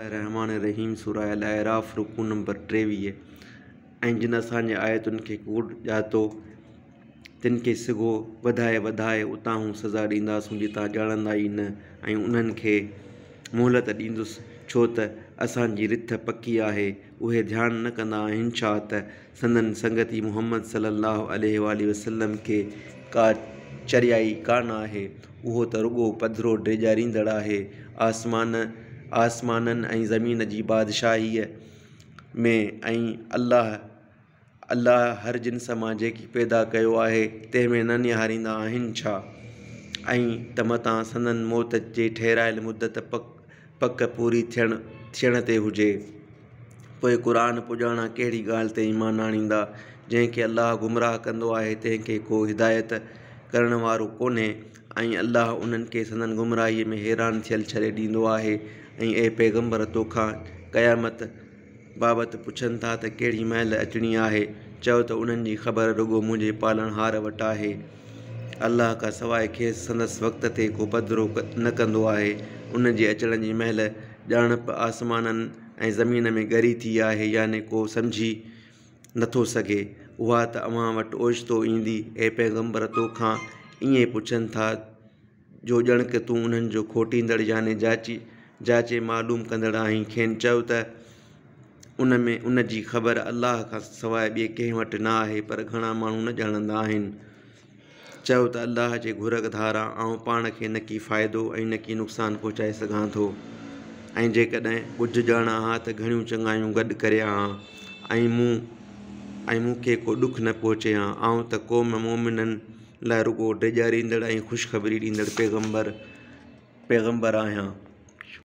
الرحمان الرحيم سوره الاعراف رڪوع نمبر 23 ۽ جن اسان جي آيتن کي ڪوڙ ڄاتو تن کي سگهو وڌائي وڌائي اتاهون سزا ڏينداسون جتان ڄاڻندا ئي نه ۽ انهن کي مهلت ڏيندس ڇو ته اسان جي رٿ پڪي آهي. اهي ڌيان نه ڪندا آهن ڇا ته سندن سنگتي محمد صلي الله عليه وآله وسلم کي ڪا چريائي ڪانه آهي، اهو ته رڳو پڌرو ڊيڄاريندڙ آهي. آسمان آسمانن ۽ زمين جي بادشاهيء ۾ ۽ الله الله هر جنس مان جيڪي پيدا ڪيو آهي تنهن ۾ نه نهاريندا آهن ڇا؟ ۽ ته متان سندن موت جي ٺهرايل مدت پڪ پڪ پوري ٿيڻ ٿيڻ تي هجي. پوء قرآن پڄاڻان ڪهڙي ڳالهه تي ايمان آڻيندا؟ جنهن کي الله گمراهه ڪندو آهي تنهن کي ڪو هدايت ڪرڻ وارو ڪونهي ۽ الله انهن کي سندن گمراهيء ۾ حيران ٿيل ڇڏي ڏيندو آهي ۽ اي پيغمبر! توکان قيامت بابت پڇن ٿا ته ڪهڙي مهل اچڻي آهي؟ چؤ ته انهن جي خبر رڳو منهنجي پالڻهار وٽ آهي. الله کان سواء کيس سندس وقت تي ڪو پڌرو نه ڪندو آهي. ان جي اچڻ جي مهل ڄاڻپ آسمانن ۽ زمين ۾ ڳري ٿي آهي يعني ڪو سمجهي نٿو سگهي. اها ته اوهان وٽ اوچتو ايندي. اي پيغمبر! تو کان ائين پڇن ٿا جو ڄڻڪ تون انهن جو کوٽيندڙ يعني جاچي جاچي معلوم ڪندڙ آهين. کين چؤ ته ان ۾ ان جي خبر الله کان سواء ٻئي ڪنهن وٽ نه آهي پر گهڻا ماڻهو نه ڄاڻندا آهن. چؤ ته الله جي گهر ڌاران آئون پاڻ کي نڪي فائدو ۽ نڪي نقصان پهچائي سگهان ٿو ۽ جيڪڏهن ڪجهه ڄاڻان ها ته گهڻيون چڱايون گڏ ڪريان ها ۽ مون ۽ مون کي ڪو ڏک نه پهچي ها. آئون ته قوم مؤمنن لاء رڳو ڊيڄاريندڙ ۽ خوشخبري ڏيندڙ پيغمبر پيغمبر آهيان.